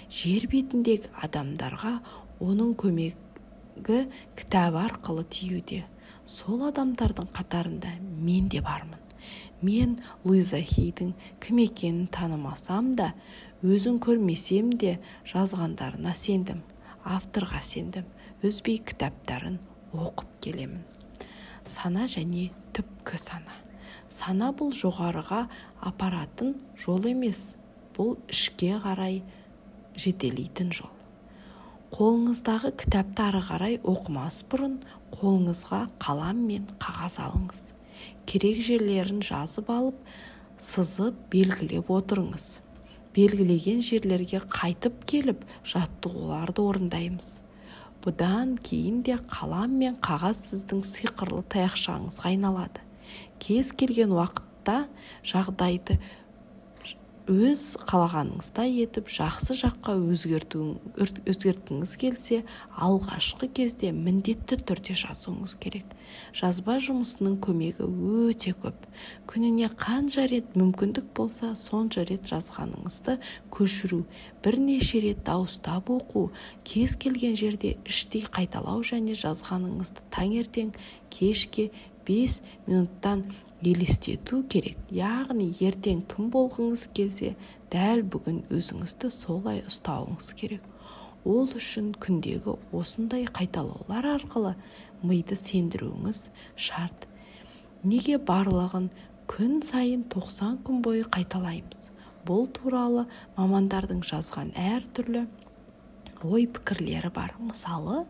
Жер бетіндегі адамдарға оның көмегі кітабы арқылы тиюде. Сол адамдардың қатарында мен де бармын. Мен Луиза Хейдің кім екенін танымасам да, өзін көрмесем де жазғандарына сендім, авторға сендім, үзбей кітаптарын оқып келемін. Сана және түпкі сана. Сана бұл жоғарыға апаратын жол емес, бұл ішке қарай жетелейтін жол. Қолыңыздағы кітапты ары қарай оқымас бұрын қолыңызға қалам мен қағаз алыңыз. Керек жерлерін жазып алып, сызып, белгілеп отырыңыз. Белгілеген жерлерге қайтып келіп, жаттығуларды орындаймыз. Бұдан кейін де қалам мен қағаз сіздің сиқырлы таяқшаңызға айналады. Кез келген уақытта жағдайды өз қалағаныңыздай етіп, жақсы жаққа өзгерткіңіз келсе, алғашқы кезде міндетті түрде жазуыңыз керек. Жазба жұмысының көмегі өте көп. Күніне қанша рет мүмкіндік болса, сонша рет жазғаныңызды көшіру, бірнеше рет дауыстап оқу, кез келген жерде іштей қайталау және жазғаныңызды таңертең кешке 5 минуттан елестету керек. Яғни ертең кім болғыңыз келсе, дәл бүгін өзіңізді солай ұстауыңыз керек. Ол үшін күндегі осындай қайталаулар арқылы миды сендіруіңіз шарт. Неге барлығын күн сайын 90 күн бойы қайталаймыз? Бұл туралы мамандардың жазған әртүрлі ой-пікірлері бар. Мысалы,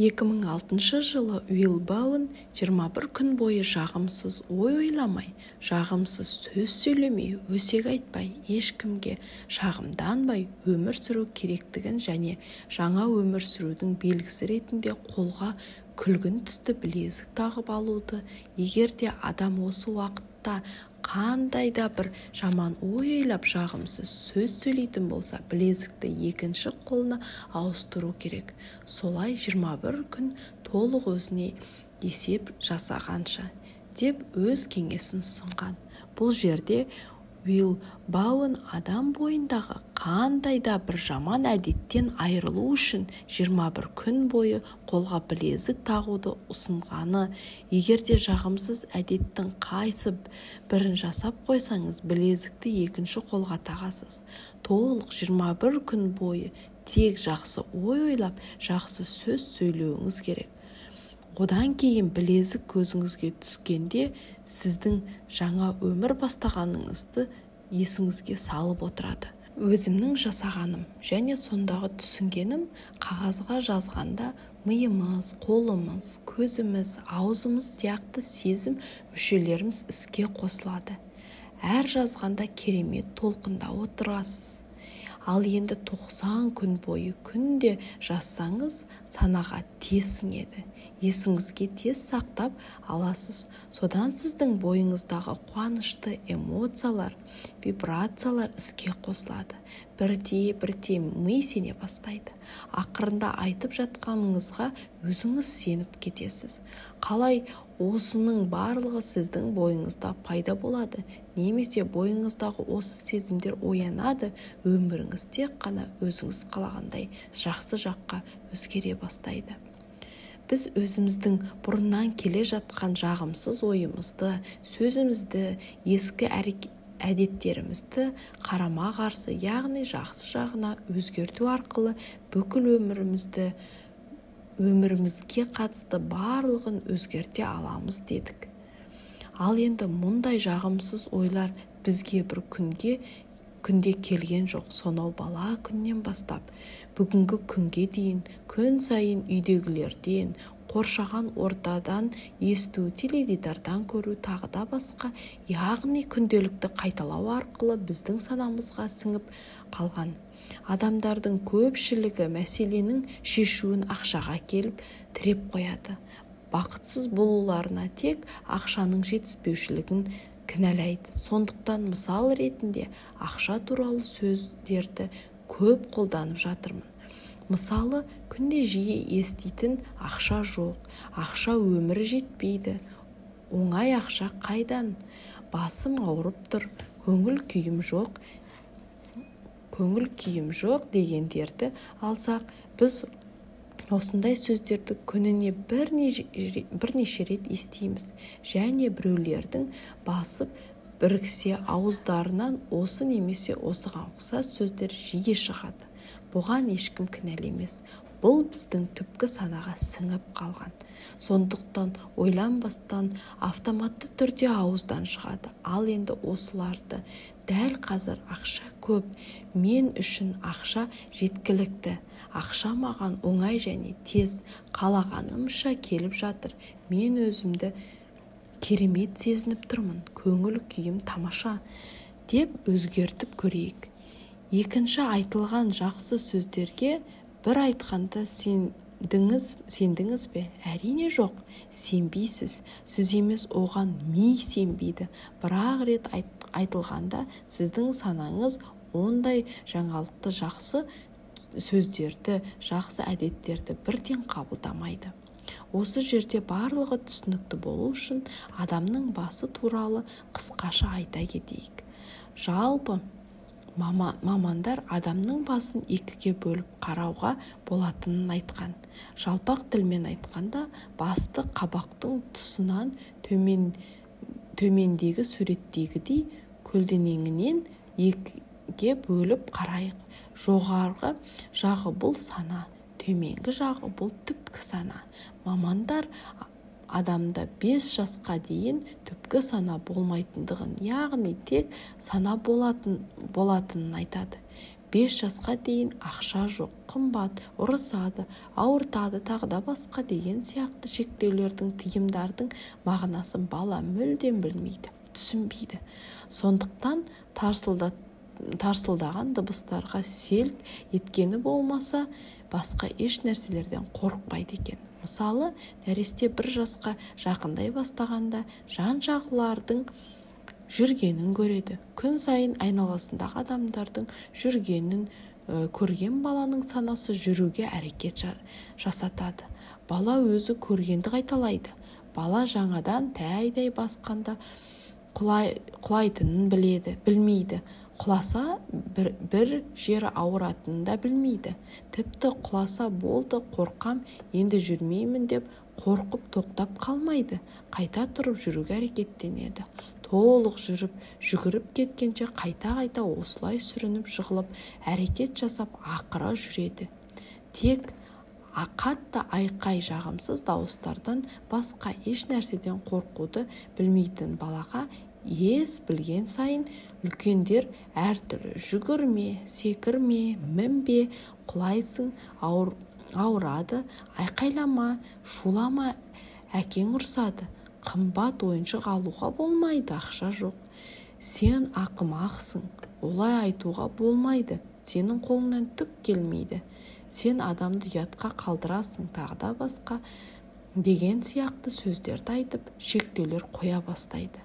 2006 жылы Уилл Бауэн 21 күн бойы жағымсыз ой ойламай, жағымсыз сөз сөйлемей, өсек айтпай, ешкімге шағымданбай өмір сүру керектігін және жаңа өмір сүрудің белгісі ретінде қолға күлгін түсті білезік тағып алуды, егер де адам осы уақытта қандай да бір жаман ой ойлап жағымсыз сөз сөйлейтін болса, білезікті екінші қолына ауыстыру керек. Солай 21 күн толық өзіне есеп жасағанша деп өз кеңесін ұсынған. Бұл жерде Уилл Бауэн адам бойындағы қандай да бір жаман әдеттен айырылу үшін 21 күн бойы қолға білезік тағуды ұсынғаны, егер де жағымсыз әдеттің қайсы бірін жасап қойсаңыз, білезікті екінші қолға тағасыз. Толық 21 күн бойы тек жақсы ой ойлап, жақсы сөз сөйлеуіңіз керек. Одан кейін білезік көзіңізге түскенде сіздің жаңа өмір бастағаныңызды есіңізге салып отырады. Өзімнің жасағаным және сондағы түсінгенім, қағазға жазғанда миымыз, қолымыз, көзіміз, аузымыз сияқты сезім мүшелеріміз іске қосылады. Әр жазғанда керемет толқында отырасыз. Ал енді 90 күн бойы күнде жазсаңыз, санаға тез сіңеді, есіңізге тез сақтап аласыз. Содан сіздің бойыңыздағы қуанышты эмоциялар, вибрациялар іске қосылады. Бірте-бірте ми сене бастайды. Ақырында айтып жатқаныңызға өзіңіз сеніп кетесіз. Қалай осының барлығы сіздің бойыңызда пайда болады, немесе бойыңыздағы осы сезімдер оянады, өміріңіз тек қана өзіңіз қалағандай жақсы жаққа өзгере бастайды. Біз өзіміздің бұрыннан келе жатқан жағымсыз ойымызды, сөзімізді, ескі әдеттерімізді қарама-қарсы, яғни жақсы жағына өзгерту арқылы бүкіл өмірімізге қатысты барлығын өзгерте аламыз дедік. Ал енді мұндай жағымсыз ойлар бізге бір күнде келген жоқ. Сонау бала күннен бастап бүгінгі күнге дейін күн сайын үйдегілерден, қоршаған ортадан есту, теледидардан көру, тағы да басқа, яғни күнделікті қайталау арқылы біздің санамызға сіңіп қалған. Адамдардың көпшілігі мәселенің шешуін ақшаға келіп тіреп қояды. Бақытсыз болуларына тек ақшаның жетіспеушілігін кінәлайды. Сондықтан мысал ретінде ақша туралы сөздерді көп қолданып жатырмын. Мысалы, күнде жиі еститін ақша жоқ, ақша өмірі жетпейді, оңай ақша қайдан, басым ауырып тұр, көңіл күйім жоқ дегендерді алсақ, біз осындай сөздерді күніне бірнеше рет естиміз. Және біреулердің басып біріксе ауыздарынан осы немесе осыған ұқсас сөздер жиі шығады. Бұған ешкім кінәлі емес. Бұл біздің түпкі санаға сіңіп қалған. Сондықтан ойланбастан автоматты түрде ауыздан шығады. Ал енді осыларды дәл қазір ақша көп, мен үшін ақша жеткілікті, ақша маған оңай және тез, қалағанымша келіп жатыр, мен өзімді керемет сезініп тұрмын, көңіл күйім тамаша деп өзгертіп көрейік. Екінші айтылған жақсы сөздерге бір айтқанда сендіңіз бе? Әрине жоқ, сенбейсіз. Сіз емес, оған ми сенбейді. Бірақ рет айтылғанда сіздің санаңыз ондай жаңалықты, жақсы сөздерді, жақсы әдеттерді бірден қабылдамайды. Осы жерде барлығы түсінікті болу үшін адамның басы туралы қысқаша айта кетейік. Жалпы мамандар адамның басын екіге бөліп қарауға болатынын айтқан. Жалпақ тілмен айтқанда, басты қабақтың тұсынан төмендегі суреттегідей көлденеңінен екіге бөліп қарайық. Жоғарғы жағы бұл сана, төменгі жағы бұл түпкі сана. Мамандар адамда 5 жасқа дейін түпкі сана болмайтындығын, яғни тек сана болатынын айтады. 5 жасқа дейін ақша жоқ, қымбат, ұрысады, ауыртады, тағы да басқа деген сияқты шектеулердің, тыйымдардың мағынасын бала мүлдем білмейді, түсінбейді. Сондықтан тарсылдаған дыбыстарға селк еткені болмаса, басқа еш нәрселерден қорықпайды екен. Мысалы, нәресте 1 жасқа жақындай бастағанда жан-жағылардың жүргенін көреді. Күн сайын айналасындағы адамдардың жүргенін көрген баланың санасы жүруге әрекет жасатады. Бала өзі көргенді қайталайды. Бала жаңадан тәй-тәй басқанда құлайтынын білмейді. Құласа бір жері ауыратынын да білмейді. Тіпті құласа болды, қорқам, енді жүрмеймін деп қорқып тоқтап қалмайды. Қайта тұрып жүруге әрекеттенеді. Толық жүріп, жүгіріп кеткенше қайта-қайта осылай сүрініп жығылып, әрекет жасап ақыры жүреді. Тек қатты айқай, жағымсыз дауыстардан басқа еш нәрседен қорқуды білмейтін балаға ес білген сайын үлкендер әртүрлі жүгірме, секірме, мінбе, құлайсың, ауырады, айқайлама, шулама, әкең ұрсады, қымбат ойыншық алуға болмайды, ақша жоқ, сен ақымақсың, олай айтуға болмайды Сенің қолыңнан түк келмейді, сен адамды ұятқа қалдырасың, тағы да басқа деген сияқты сөздерді айтып, шектеулер қоя бастайды.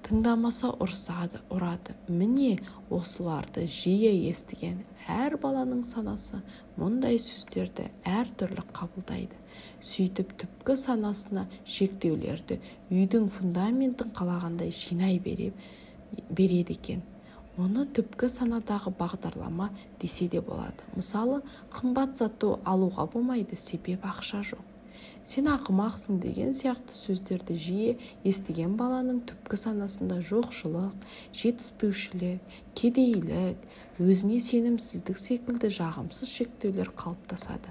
Тыңдамаса ұрсады, ұрады. Міне, осыларды жиі естіген әр баланың санасы мұндай сөздерді әртүрлі қабылдайды. Сөйтіп түпкі санасына шектеулерді үйдің фундаментін қалағандай жинай береді екен. Мұны түпкі санадағы бағдарлама десе де болады. Мысалы, қымбат затты алуға болмайды, себебі ақша жоқ. Сен ақымақсың деген сияқты сөздерді жиі естіген баланың түпкі санасында жоқшылық, жетіспеушілік, кедейлік, өзіне сенімсіздік секілді жағымсыз шектеулер қалыптасады.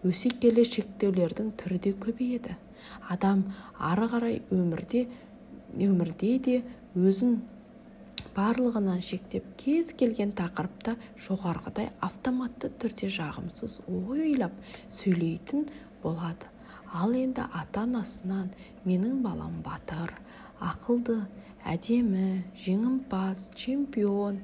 Өсе келе шектеулердің түрі де көбейеді. Адам ары қарай өмірде де өзін барлығынан шектеп, кез келген тақырыпта жоғарғыдай автоматты түрде жағымсыз ой ойлап сөйлейтін болады. Ал енді ата-анасынан менің балам батыр, ақылды, әдемі, жеңімпаз, чемпион,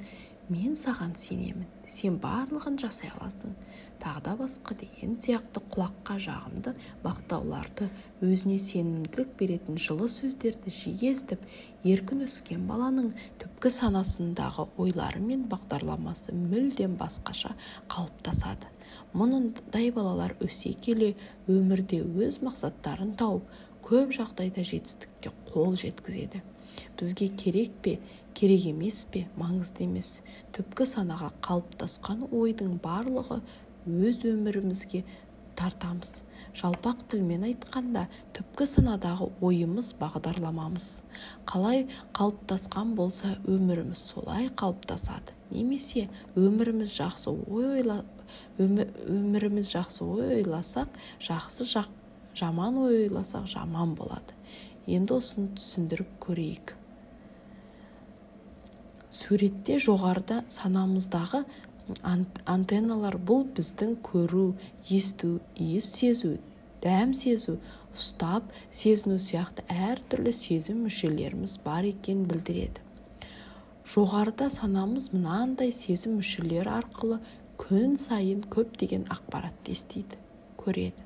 мен саған сенемін, сен барлығын жасай аласың, тағы да басқа деген сияқты құлаққа жағымды мақтауларды, өзіне сенімділік беретін жылы сөздерді жиі естіп, еркін өскен баланың түпкі санасындағы ойлары мен бағдарламасы мүлдем басқаша қалыптасады. Мұндай балалар өсе келе өмірде өз мақсаттарын тауып, көп жағдайда жетістікке қол жеткізеді. Бізге керек пе, керек емес пе, маңызды емес. Түпкі санаға қалыптасқан ойдың барлығы өз өмірімізге тартамыз. Жалпақ тілмен айтқанда, түпкі санадағы ойымыз бағдарламамыз. Қалай қалыптасқан болса, өміріміз солай қалыптасады. Немесе өміріміз жақсы ой ойласақ, жақсы, жаман ой ойласақ, жаман болады. Енді осыны түсіндіріп көрейік. Суретте жоғарыда санамыздағы антенналар бұл біздің көру, есту, иіс сезу, дәм сезу, ұстап сезіну сияқты әртүрлі сезім мүшелеріміз бар екенін білдіреді. Жоғарыда санамыз мынандай сезім мүшелері арқылы күн сайын көптеген ақпаратты естиді, көреді.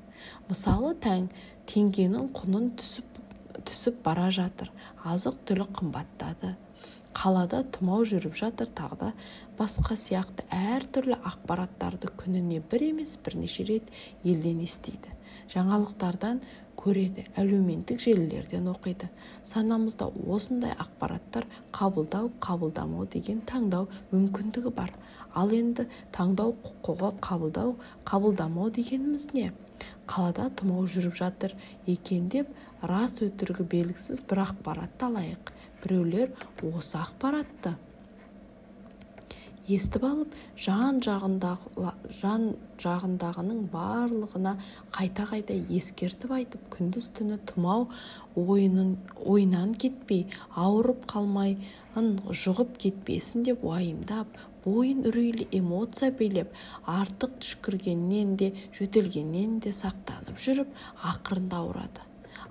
Мысалы, теңгенің құнын түсіп бара жатыр, азық-түлік қымбаттады, қалада тұмау жүріп жатыр, тағы да басқа сияқты әртүрлі ақпараттарды күніне бір емес бірнеше рет елден естиді, жаңалықтардан көреді, әлеуметтік желілерден оқиды. Санамызда осындай ақпараттар қабылдау, қабылдамау деген таңдау мүмкіндігі бар. Ал енді таңдау құқығы қабылдау, қабылдамау дегеніміз не? Қалада тұмау жүріп жатыр екен деп рас өтірігі белгісіз бір ақпаратты алайық. Біреулер осы ақпаратты естіп алып, жан жағындағының барлығына қайта-қайта ескертіп айтып, күндіз-түні тұмау ойынан кетпей, ауырып қалмайын, жұғып кетпесін деп уайымдап, бойын үрейлі эмоция билеп, артық түшкіргеннен де, жөтелгеннен де сақтанып жүріп, ақырында ауырады.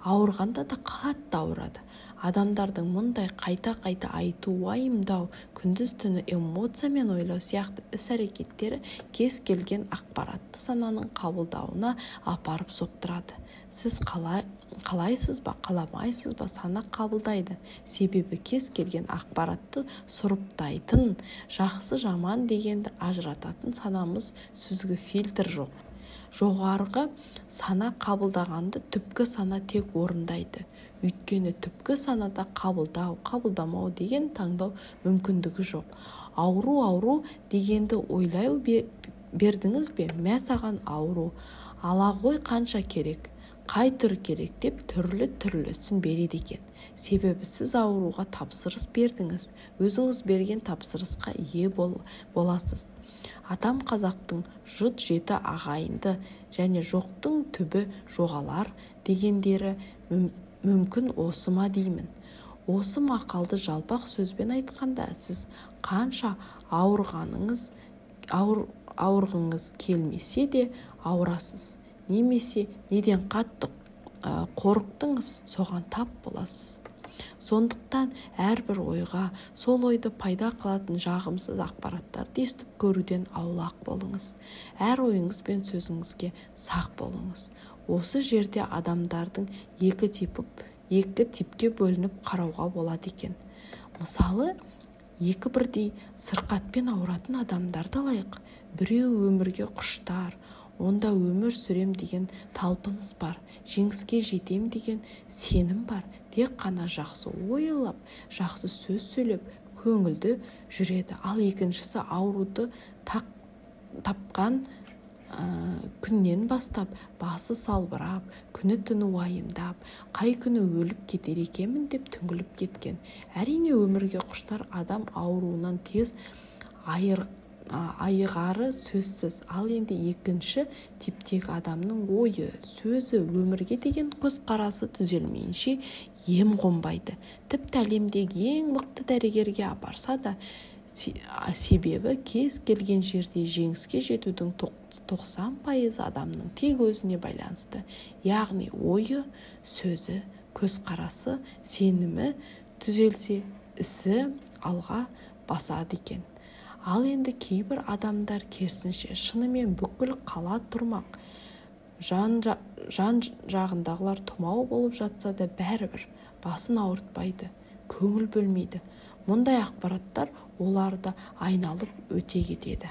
Ауырғанда да қатты ауырады. Адамдардың мұндай қайта-қайта айту, уайымдау, күндіз-түні эмоциямен ойлау сияқты іс-әрекеттері кез келген ақпаратты сананың қабылдауына апарып соқтырады. Сіз қалайсыз ба, қаламайсыз ба, сана қабылдайды. Себебі кез келген ақпаратты сұрыптайтын, жақсы жаман дегенді ажырататын санамыз сүзгі фильтр жоқ. Жоғарғы сана қабылдағанды түпкі сана тек орындайды. Өйткені түпкі санада қабылдау, қабылдамау деген таңдау мүмкіндігі жоқ. Ауру дегенді ойлай бердіңіз бе? Мә саған ауру, ала ғой қанша керек, қай түр керек деп түрлі-түрлісін береді екен. Себебі сіз ауруға тапсырыс бердіңіз, өзіңіз берген тапсырысқа ие боласыз. Атам қазақтың жұт жеті ағайынды және жоқтың түбі жоғалар дегендері мүмкін осы ма деймін. Осы мақалды жалпақ сөзбен айтқанда, сіз қанша ауырғыңыз келмесе де ауырасыз, немесе неден қатты қорықтыңыз, соған тап боласыз. Сондықтан әрбір ойға, сол ойды пайда қылатын жағымсыз ақпараттарды естіп көруден аулақ болыңыз. Әр ойыңыз бен сөзіңізге сақ болыңыз. Осы жерде адамдардың екі типке бөлініп қарауға болады екен. Мысалы, екі бірдей сырқатпен ауыратын адамдарды алайық. Біреуі өмірге құштар, онда өмір сүрем деген талпыныс бар, жеңіске жетем деген сенім бар. Тек қана жақсы ойлап, жақсы сөз сөйлеп, көңілді жүреді. Ал екіншісі ауруды тапқан күннен бастап басы салбырап, күні-түні уайымдап, қай күні өліп кетер екенмін деп түңіліп кеткен. Әрине, өмірге құштар адам ауруынан тез айығары сөзсіз. Ал енді екінші типтегі адамның ойы, сөзі, өмірге деген көзқарасы түзелмейінше ем қонбайды. Тіпті әлемдегі ең мықты дәрігерге апарса да, себебі кез келген жерде жеңіске жетудің 90% адамның тек өзіне байланысты. Яғни ойы, сөзі, көзқарасы, сенімі түзелсе, ісі алға басады екен. Ал енді кейбір адамдар керісінше, шынымен бүкіл қала тұрмақ, жан жағындағылар тұмау болып жатса да бәрібір басын ауыртпайды, көңіл бөлмейді. Мұндай ақпараттар оларды айналып өте кетеді.